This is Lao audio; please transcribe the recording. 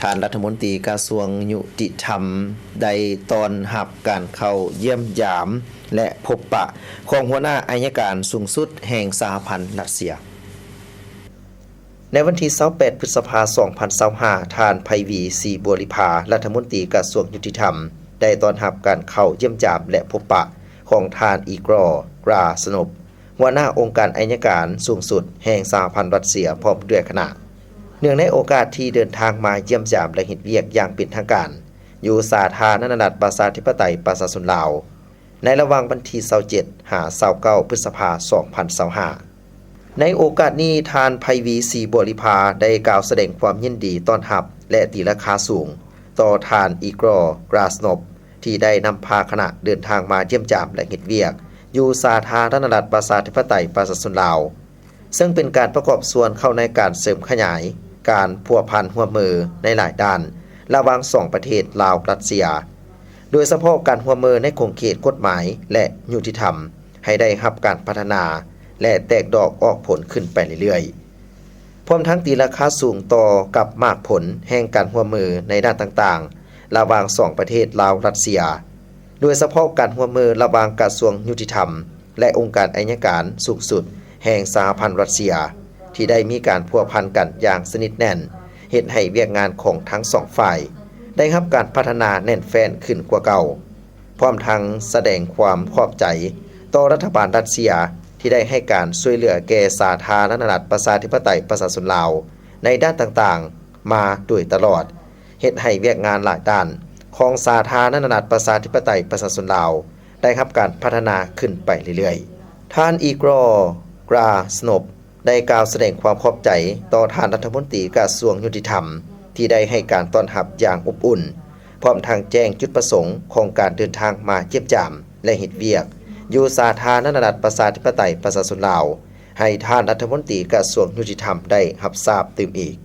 ທ່ານລັດຖະມົນຕີກະຊວງຍຸຕິທຳ ໄດ້ຕ້ອນຮັບການເຂົ້າຢ້ຽມຢາມ ແລະ ພົບປະຂອງຫົວໜ້າໄອຍະການສູງສຸດແຫ່ງສະຫະພັນຣັດເຊຍ. ໃນວັນທີຊາວແປດ ພຶດສະພາ ສອງພັນຊາວຫ້າ ທ່ານ ໄພວີ ສີບົວລິພາ ລັດຖະມົນຕີກະຊວງຍຸຕິທຳ ໄດ້ຕ້ອນຮັບການເຂົ້າຢ້ຽມຢາມ ແລະ ພົບປະຂອງທ່ານ ອີກຣໍ ກຣາສະໂນບ ຫົວໜ້າອົງການໄອຍະການສູງສຸດແຫ່ງສະຫະພັນຣັດເຊຍ ພ້ອມດ້ວຍຄະນະ. ເນື່ອງໃນໂອກາດທີ່ເດີນທາງມາຢ້ຽມຢາມ ແລະ ເຮັດວຽກຢ່າງເປັນທາງການ ຢູ່ສາທາລະນະລັດປະຊາທິປະໄຕປະຊາຊົນລາວ ໃນລະຫວ່າງວັນທີຊາວເຈັດ ຫາ ຊາວເກົ້າ ພຶດສະພາ ສອງພັນຊາວຫ້າ. ໃນໂອກາດນີ້, ທ່ານ ໄພວີ ສີບົວລິພາ ໄດ້ກ່າວສະແດງຄວາມຍິນດີຕ້ອນຮັບ ແລະ ຕີລາຄາສູງຕໍ່ທ່ານ ອີກຣໍ ກຣາສະໂນບ ທີ່ໄດ້ນຳພາຄະນະເດີນທາງມາຢ້ຽມຢາມ ແລະ ເຮັດວຽກຢູ່ສາທາລະນະລັດປະຊາທິປະໄຕປະຊາຊົນລາວ, ເຊິ່ງເປັນການປະກອບສ່ວນເຂົ້າໃນການເສີມຂະຫຍາຍການພົວພັນຮ່ວມມືໃນຫຼາຍດ້ານລະຫວ່າງສອງປະເທດລາວ-ຣັດເຊຍ, ໂດຍສະເພາະການຮ່ວມມືໃນຂົງເຂດກົດໝາຍ ແລະ ຍຸຕິທຳ ໃຫ້ໄດ້ຮັບການພັດທະນາ ແລະ ແຕກດອກອອກຜົນຂຶ້ນໄປເລື້ອຍໆ. ພ້ອມທັງຕີລາຄາສູງຕໍ່ກັບໝາກຜົນແຫ່ງການຮ່ວມມືໃນດ້ານຕ່າງໆ ລະຫວ່າງສອງປະເທດລາວ-ຣັດເຊຍ, ໂດຍສະເພາະການຮ່ວມມືລະຫວ່າງກະຊວງຍຸຕິທຳ ແລະ ອົງການໄອຍະການສູງສຸດແຫ່ງສະຫະພັນຣັດເຊຍ ທີ່ໄດ້ມີການພົວພັນກັນຢ່າງສະໜິດແໜ້ນ, ເຮັດໃຫ້ວຽກງານຂອງທັງສອງຝ່າຍໄດ້ຮັບການພັດທະນາແໜ້ນແຟ້ນຂຶ້ນກວ່າເກົ່າ. ພ້ອມທັງສະແດງຄວາມຂອບໃຈຕໍ່ລັດຖະບານຣັດເຊຍ ທີ່ໄດ້ໃຫ້ການຊ່ວຍເຫຼືອແກ່ສາທາລະນະລັດປະຊາທິປະໄຕປະຊາຊົນລາວໃນດ້ານຕ່າງໆມາໂດຍຕະຫຼອດ, ເຮັດໃຫ້ວຽກງານຫຼາຍດ້ານຂອງສາທາລະນະລັດປະຊາທິປະໄຕປະຊາຊົນລາວໄດ້ຮັບການພັດທະນາຂຶ້ນໄປເລື້ອຍໆ. ທ່ານ ອີກຣໍ ກຣາສະໂນບ ໄດ້ກ່າວສະແດງຄວາມຂອບໃຈຕໍ່ທ່ານລັດຖະມົນຕີກະຊວງຍຸຕິທຳ ທີ່ໄດ້ໃຫ້ການຕ້ອນຮັບຢ່າງອົບອຸ່ນ, ພ້ອມທັງແຈ້ງຈຸດປະສົງຂອງການເດີນທາງມາຢ້ຽມຢາມ ແລະ ເຮັດວຽກຢູ່ສາທາລະນະລັດປະຊາທິປະໄຕປະຊາຊົນລາວ ໃຫ້ທ່ານລັດຖະມົນຕີກະຊວງຍຸຕິທຳໄດ້ຮັບຊາບຕື່ມອີກ.